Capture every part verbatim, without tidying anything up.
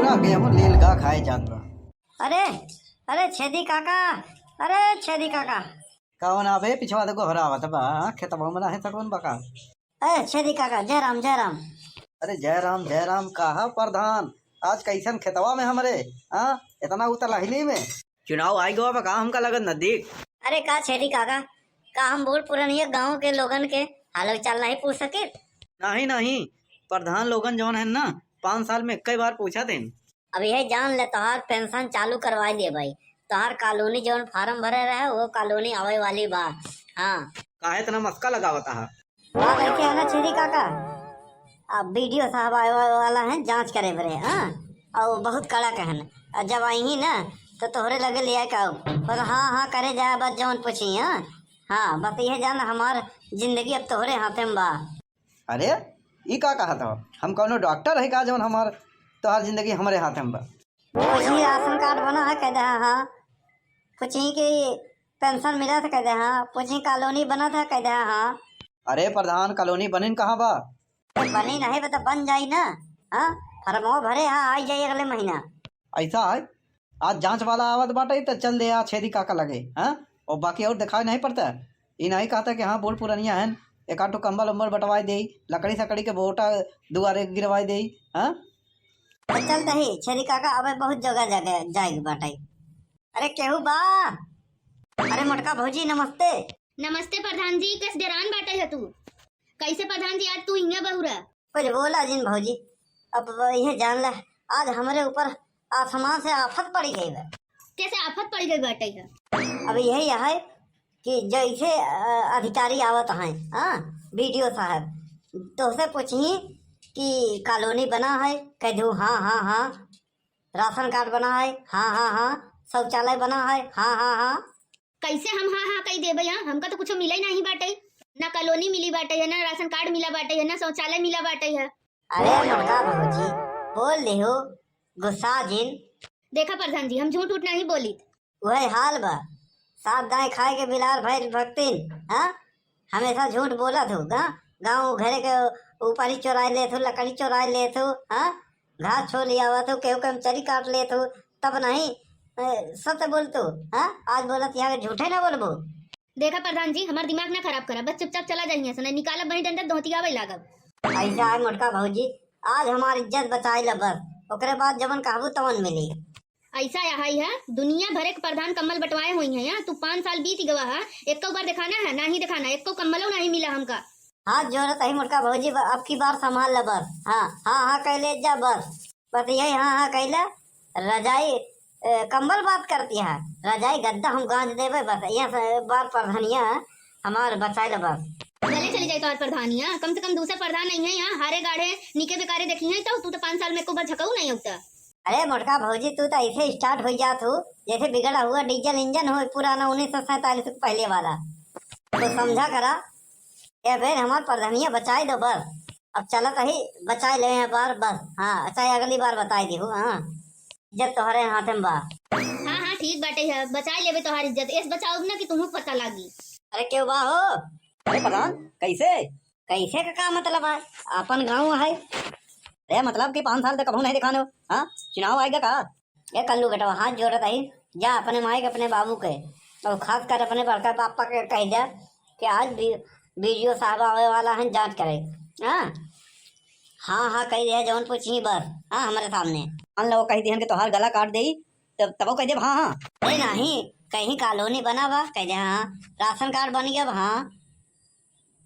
का गेहूं लील का खाए जात बा। अरे, अरे छेदी काका, अरे छेदी काका। कौन आवे पिछवा देखो हरावत बा, खेतवा में रहे सकवन बका। ए छेदी काका, जय राम, जय राम। अरे जय राम, जय राम, कहा प्रधान, आज कैसन खेतवा में हमरे, हाँ, इतना उतलहली में? चुनाव आइ गवा बा का, हमका लगत नजदीक। अरे का छेदी काका, का हम बूढ़ पुरनिया गाँव के लोगन के हाल चाल नहीं पूछ सकित? नहीं, नहीं, प्रधान लोगन जौन है ना, पाँच साल में इक्के बार पूछत हैं। अब यह जान ले, तोहार पेंशन चालू करवाई देबइ। तोहार कॉलोनी जौन फार्म भरे रहे, वो कॉलोनी आवे वाली बा। हाँ। काहे इतना मस्का लगावत हा? बात ऐसे है ना छेदी काका, अब बीडीओ साहब आवे वाला है जाँच करे बरे, हाँ, और बहुत कड़क है। और जब आई ही ना, तो तोहरे लगे ले आए का, बस हाँ हाँ करे जाए, बस जौन पूछी, हाँ। हाँ, बस यह जान, हमार जिंदगी अब तोहरे हाथे में बा। अरे, ई का कहत हो? हम कौनो डॉक्टर है का जौन हमार, तोहार जिंदगी हमरे हाथे में बा? पूछी राशन कार्ड बना है, कह दे हाँ। पूछी कि पेंशन मिला था, कह दे हाँ। पूछी कॉलोनी बना था, कह दे हाँ। अरे प्रधान, कॉलोनी बनिन कहाँ बा? बनी नहीं बा, तो बन जाई ना। हाँ, फॉर्मवा भरे हाँ, आई जाई अगले महीना। ऐसा है, आज जाँच वाला आवत बाटे, त चल दे आ छेदी काका लगे, हाँ? और बाकी और दिखाई नहीं पड़ता। ई नहीं कहता कि हाँ, बूढ़ पुरनिया हैं, एक आध ठो कंबल उम्बल बंटवाई देई, लकड़ी सकड़ी के बोटा दुआरे गिरवाई देई, हाँ? तो चल दही, छेदी काका, अबे बहुत जगह जगह जाए के बाटे। अरे केहू बा? अरे मोटका भौजी, नमस्ते। नमस्ते प्रधान जी, कस डेरान बाटे है तू? कैसे प्रधान जी, आज तू इहाँ बहुरा? कुछ बोला जिन भौजी, अब यह जान ले, आज हमरे ऊपर आसमान से आफत पड़ी गई बा। कैसे आफत पड़ी गई बाटे है? अब यही है कि जैसे, अ, अधिकारी आवत हैं, हाँ, बीडीओ साहब, तोहसे पूछी कि कॉलोनी बना है, कह दू हाँ, हाँ, हाँ, राशन कार्ड बना है, हाँ, हाँ, हाँ, शौचालय बना है, हाँ, हाँ, हाँ। कैसे हम हाँ, हाँ कही देबे, हाँ? हमका तो कुछो मिले नहीं बाटे, ना कॉलोनी मिली बाटे है, ना राशन कार्ड मिला बाटे है, ना शौचालय मिला बाटे है। अरे मोटका भौजी, बोल देहु, गुस्सा जिन। देखा प्रधान जी, हम झूठ उठ नहीं बोलित। वही हाल बा, सात दाएं खाए के बिलार भइल भक्तिन, हाँ? हमेशा झूठ बोलत हो, गा-, गाँव घरे के ऊपर ही चोराई लेत हो, लकड़ी चोराई लेत हो, हाँ? घास छोल आवत हो, केहू के हम चरी काट लेत हो, तब नहीं, ए, सच बोलत हो, हाँ? आज बोलत यहाँ के झूठे ना बोलबो। देखा प्रधान जी, हमार दिमाग ना खराब करा, बस चुपचाप चला जाइए, सुना निकाला वहीं डंडा धोतियावे लागब। ऐसा है मोटका भौजी, आज हमार इज्जत बचाई ला बस, ओकरे बाद जवन कहबू तवन मिली। ऐसा है, है, दुनिया भरे के प्रधान कम्बल बंटवाए हुई हैं, यहाँ तू पाँच साल बीत गवा है, एको बार दिखाना है, नहीं दिखाना, एको कम्बलो नहीं मिला हमका। हाथ जोड़त ही मोटका भौजी, ब-, अब की बार संभाल ले बस। हाँ, हाँ, हाँ, कह ले जा बस। बस यही हाँ, हाँ, कह ले। रजाई, ए, कम्बल बात करती है, रजाई गद्दा हम गांज देबे बस। यहाँ से एक बार प्रधानिया हमार बचाए ले बस। भले चली जाए तोहर प्रधानिया, कम से कम दूसरा प्रधान नहीं है यहाँ, हारे गाढ़े, नीके बेकारे देखी हैं, तो तू तो पाँच साल में एको बार झकऊ नहीं उठता। अरे मोटका भौजी, तू तो ऐसे स्टार्ट हो जात हो जैसे बिगड़ा हुआ डीजल इंजन हो, पुराना उन्नीस सौ सैंतालीस के पहले वाला। तो समझा करा, ए बेर हमार प्रधानिया बचाए दो बस। अब चलत ही बचाए ले हैं बार बस। हाँ, चाहे अगली बार बताए दी हो, हाँ, इज्जत तोहरे हाथे में बा। हाँ, हाँ, ठीक बाटे है, बचाए लेबे तोहार इज्जत, एस बचाउब ना कि तुमको पता लागी। अरे केहू बा हो? अरे प्रधान, कैसे? कैसे का, का मतलब है? अपन गाँव है। अरे मतलब कि पाँच साल तक कभू नहीं दिखाने हो, हाँ? चुनाव आएगा का? ए कल्लू बेटवा, हाथ जोड़त ही, जा अपने माई के, अपने बाबू के, और खास कर अपने बड़का पापा के कह दे कि आज भी बीडीओ साहब आवे वाला है जाँच करे। हाँ, हाँ, हाँ, कह दे जौन पूछी बस। हाँ, हमारे सामने। मान लो कह दिहन कि तोहार गला काट देई, तब, तबो कह देब हाँ, हाँ। अरे नहीं, कहीं कॉलोनी बना बा, कह दे हाँ, राशन कार्ड बन गया बा, हाँ,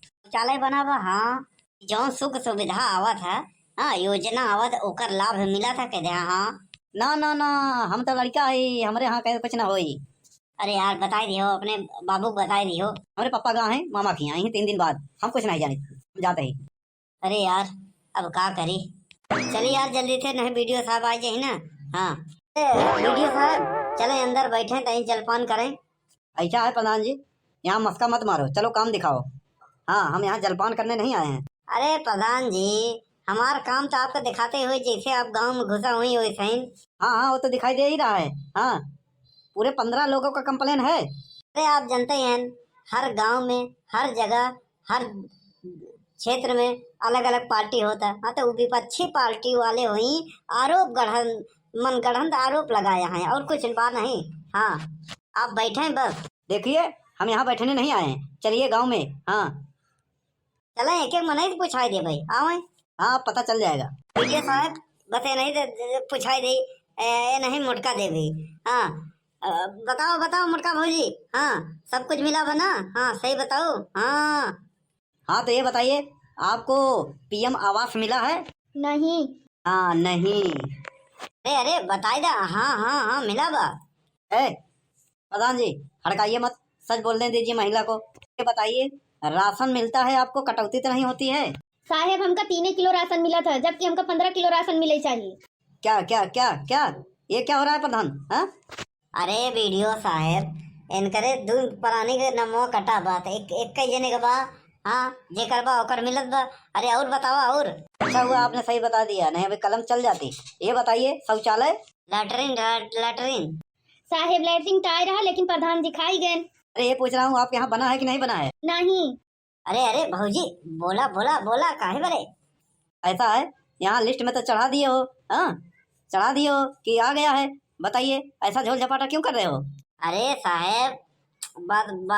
शौचालय बना बा, हाँ, जौन सुख सुविधा आवत है, हाँ, योजना आवत, ओकर लाभ मिला था, कह दे हाँ। ना, ना, ना, हम तो लड़का है, हमरे यहाँ कहे कुछ ना होई। अरे यार, बताई दियो, अपने बाबू को बताई दियो। हमरे पापा गा हैं, मामा के यहाँ, यहीं तीन दिन बाद, हम कुछ नहीं जाने, हम जाते ही। अरे यार, अब का करी? चली यार, जल्दी से, नहीं बीडीओ साहब आ जाए ना। हाँ। ए, बीडीओ साहब, चले अंदर बैठे, तहीं जलपान करें। ऐसा है प्रधान जी, यहाँ मस्का मत मारो, चलो काम दिखाओ। हाँ, हम यहाँ जलपान करने नहीं आए हैं। अरे प्रधान जी, हमार काम तो आपको दिखाते हुए जैसे आप गांव में घुसा हुई वैसे ही। हाँ, हाँ, वो तो दिखाई दे ही रहा है। हाँ, पूरे पन्द्रह लोगों का कंप्लेन है। अरे आप जानते हैं, हर गांव में, हर जगह, हर क्षेत्र में अलग अलग पार्टी होत है। हाँ, तो वो विपक्षी पार्टी वाले हुई आरोप गढ़न, मन गढ़ंत आरोप लगाया है, और कुछ बात नहीं। हाँ, आप बैठे बस। देखिए, हम यहाँ बैठने नहीं आए हैं, चलिए गाँव में। हाँ, चले एक एक मनई से पूछाई दे भाई, आवे। हाँ, पता चल जाएगा। ठीक है साहब, बस ये नहीं दे, दे, पूछाई दे, ए, ये नहीं मोटका दे भाई। हाँ, अ, बताओ बताओ मोटका भौजी, हाँ, सब कुछ मिला बा ना? हाँ, सही बताओ। हाँ, हाँ, तो ये बताइए, आपको पीएम आवास मिला है? नहीं। हाँ, नहीं। अरे अरे, बताई दा। हाँ हाँ हाँ, मिला बा। ए, प्रधान जी, हड़काइए मत, सच बोलने दीजिए महिला को। ये बताइए, राशन मिलता है आपको, कटौती तो नहीं होती है? साहेब, हमका तीने किलो राशन मिलत है, जबकि हमका पन्द्रह किलो राशन मिले चाहिए। क्या क्या क्या क्या, ये क्या हो रहा है प्रधान? हाँ, अरे बीडीओ साहेब, इनकरे दू प्राणी के नमवा कटा बा, त एक, एक कई जने के बा। हाँ, जेकर बा ओकर मिलत बा। अरे और बतावा और। अच्छा हुआ आपने सही बता दिया, नहीं अभी कलम चल जाती। ये बताइए, शौचालय? लैट्रिन, लैट्रिन। साहेब, लैट्रिन तो आए रहा, लेकिन प्रधान जी खाई गए। अरे ये पूछ रहा हूँ, आपके यहाँ बना है कि नहीं बना है? नहीं। अरे अरे भौजी, बोला बोला बोला, काहे बरे? ऐसा है, यहाँ लिस्ट में तो चढ़ा दिए हो। हाँ, चढ़ा दिए हो कि आ गया है। बताइए, ऐसा झोल झपाटा क्यों कर रहे हो? अरे साहेब, बात बा,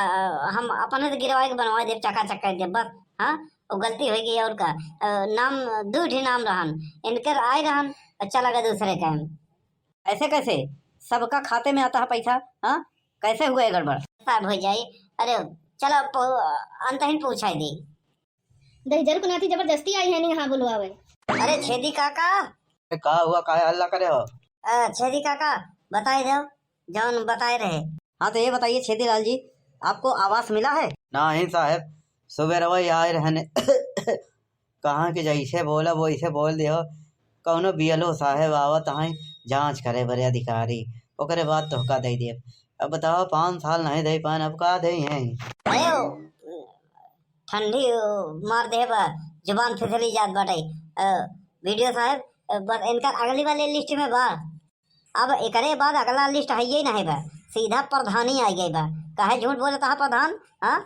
हम अपने से गिरवाए के बनवा देब, चकाचक कर देब बस। हाँ, वो गलती हो गई और का। अ, नाम, दू ठी नाम रहन, इनकर आए रहन, अच्छा लगा दूसरे टाइम। ऐसे कैसे? सबका खाते में आता है पैसा, हाँ? कैसे हुआ ये गड़बड़? साहब हो जाई। अरे चलो, पौ-, अंतहीन पूछाई दी। दहिजर को नाती जबरदस्ती आई है नहीं यहाँ बुलवावे। अरे छेदी काका। अरे का हुआ, काहे हल्ला करे हो? अ, छेदी काका, बताई दो, जौन बताए रहे। हाँ तो ये बताइए छेदी लाल जी, आपको आवास मिला है? नहीं साहब, सुबह रवै आए रहने। कहाँ के जैसे बोला वैसे बोल दियो। कौनो बीएलओ साहेब आवत हैं जांच करे बरे अधिकारी, ओकरे बाद तोहका दे देब। अब बताओ, पाँच साल नहीं दे पान, अब का दे हैं? अरे ओ, ठंडी ओ, मार दे बा, जुबान फिसली जात बाटे। अ, बीडीओ साहेब, अ, बस इनका अगली वाले लिस्ट में बा। अब एकरे बाद अगला लिस्ट है ही नहीं बा, सीधा प्रधानी आ गई बा। काहे झूठ बोलता है प्रधान? हाँ,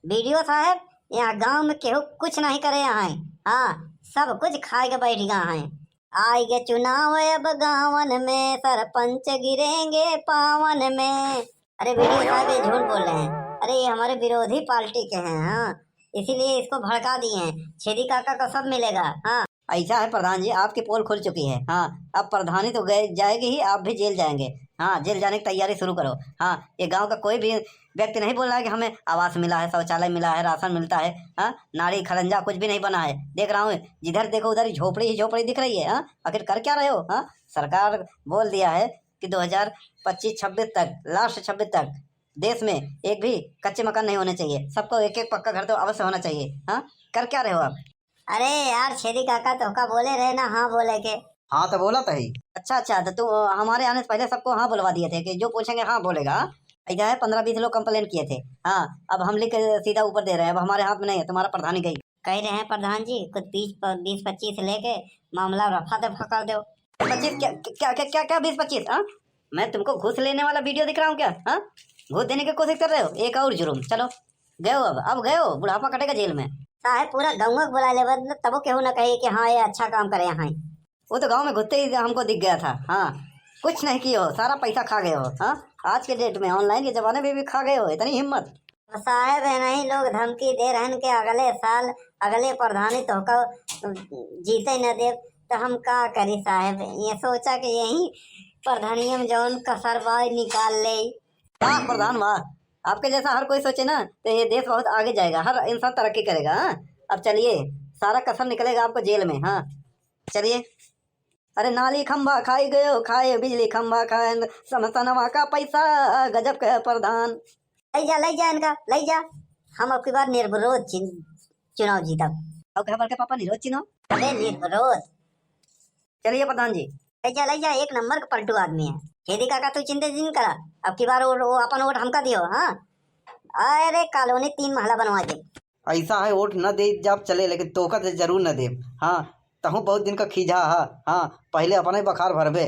बीडीओ साहेब, यहाँ गांव में केहू कुछ नहीं करे हैं। हाँ, सब कुछ खाए के बैठ गए हैं। आएगा चुनाव अब गाँवन में, सरपंच गिरेंगे पावन में। अरे बीडीओ साहब, ये झूठ बोल रहे हैं। अरे ये हमारे विरोधी पार्टी के हैं, हाँ, इसीलिए इसको भड़का दिए हैं। छेदी काका को सब मिलेगा। हाँ, ऐसा है प्रधान जी, आपकी पोल खुल चुकी है। हाँ, अब प्रधानी तो गए, जाएगी ही, आप भी जेल जाएंगे। हाँ, जेल जाने की तैयारी शुरू करो। हाँ, ये गांव का कोई भी व्यक्ति नहीं बोल रहा है कि हमें आवास मिला है, शौचालय मिला है, राशन मिलता है। हाँ, नाली खलंजा कुछ भी नहीं बना है। देख रहा हूँ, जिधर देखो उधर ही झोपड़ी ही झोपड़ी दिख रही है। हाँ, आखिर कर क्या रहे हो? हाँ, सरकार बोल दिया है कि दो हज़ार पच्चीस छब्बीस तक, लास्ट छब्बीस तक देश में एक भी कच्चे मकान नहीं होने चाहिए, सबको एक एक पक्का घर तो अवश्य होना चाहिए। हाँ, कर क्या रहे हो आप? अरे यार, छेदी काका तोहका बोले रहे ना, हाँ बोले के। हाँ, तो बोला तो ही। अच्छा, अच्छा, तो तू, अ, हमारे आने से पहले सबको हाँ बोलवा दिए थे कि जो पूछेंगे हाँ बोलेगा। इधर है, पन्द्रह बीस लोग कंप्लेन किए थे। हाँ, अब हम लिख के सीधा ऊपर दे रहे हैं, अब हमारे हाथ में नहीं है, तुम्हारा प्रधानी गई। कह रहे हैं प्रधान जी, कुछ बीस प-, बीस पच्चीस लेके मामला रफा दफा कर दो। पच्चीस क्या, क्या, क्या, क्या, क्या बीस पच्चीस? हाँ, मैं तुमको घूस लेने वाला वीडियो दिख रहा हूँ क्या? हाँ, घूस देने की कोशिश कर रहे हो? एक और जुर्म। चलो, गए हो अब, अब गए हो, बुढ़ापा कटेगा जेल में। साहेब, पूरा गाँव को बुला ले, तबो केहू ना कहे कि हाँ, ये अच्छा काम करे हैं। वो तो गाँव में घुसते ही हमको दिख गया था। हाँ, कुछ नहीं किए हो, सारा पैसा खा गए हो। हाँ, आज के डेट में, ऑनलाइन के जमाने में भी खा गए हो, इतनी हिम्मत। साहेब, है नहीं, लोग धमकी दे रहन के अगले साल, अगले प्रधानी तोहका जीते न देब, तो हम का करी साहेब? ये सोचा कि यही प्रधानिया में जौन कसर बा, निकाल ले। वाह प्रधान वाह, आपके जैसा हर कोई सोचे ना, तो ये देश बहुत आगे जाएगा, हर इंसान तरक्की करेगा। हाँ, अब चलिए, सारा कसर निकलेगा आपको जेल में। हाँ, चलिए। अरे नाली खंभा खाई गयो, खाए बिजली खंभा खाए, समसनवा का पैसा गजब के प्रधान। ले जा, ले जा इनका, ले जा। हम अब की बार निर्विरोध चिन-, चुनाव जीतब। और कहे बड़के पापा निरोध चिन्हो? अबे निर्विरोध। चलिए प्रधान जी। ले जा, ले जा, एक नंबर का पलटू आदमी है। छेदी काका तू चिंता जिन करा, अब की बार वो, वो अपन वोट हमका दियो, हाँ? अरे कॉलोनी तीन महला बनवा दे। ऐसा है, वोट न दे जब चले, लेकिन तोहका तो जरूर न देब। हाँ, तहूँ बहुत दिन का खींचा हा। हाँ, पहले अपने बखार भरबे।